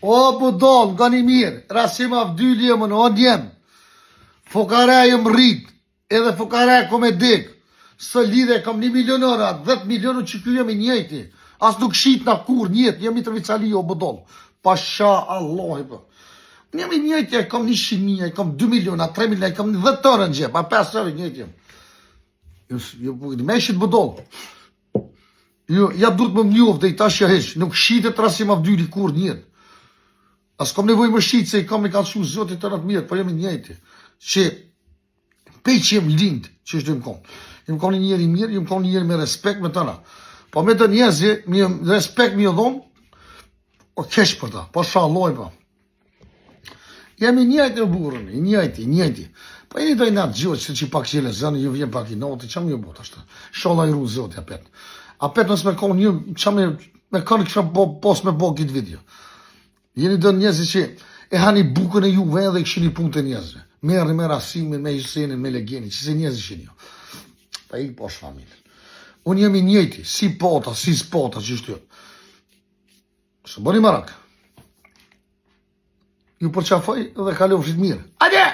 O budall, ngoni mirë, Rasim Avdyli jam unë, o djem. Fukara jam rrit, edhe fukara kom me dek. Së lidhe kam një milion euro, 10 milionë që ky jam i njëjti. As nuk shitna kurrë n'jetë, jam Mitrovicali o budall. Pasha Allahi po. Unë jam i njëjti, e kam 100 mijë, e kam 2 miliona, 3 miliona, e kam 10 euro në xhep, a 5 euro i njëjti jam. Ju, ju, me shit budall. Ju, ja duhet më njoft dhe i tash ja heq, nuk shitet Rasim Avdyli kurrë n'jetë. As kom nevojë më shit se i kam i ka çu Zoti të të mirë, po jam i njëjti. Që pej që jem lind, që është jem kon. Jem kon një njeri i mirë, jem kon një njeri me respekt me tëna. Po me të njerëzi, me respekt me dhon, o keq për ta, po sha lloj po. Jam i njëjti o burrën, i njëjti, i njëjti. Po jeni do i natë gjë që që pak qele zënë, ju vjen pak i noti, ça me ju bo tash. Shalla i run zoti apet. Apet nëse me kon një, ça me me kon kisha po pos me bo këtë video. Jeni do njerëz që e hani bukën e juve edhe këshini punë të njerëzve. Merrni me Rasimin, me Hysenin, me Legenin, që se njerëz ishin jo. Pa i posh familjen. Unë jam i njëjti, si pota, si s'pota, që është jo. Së bëni marak. Ju përqafoj dhe kalofshit mirë. Ade!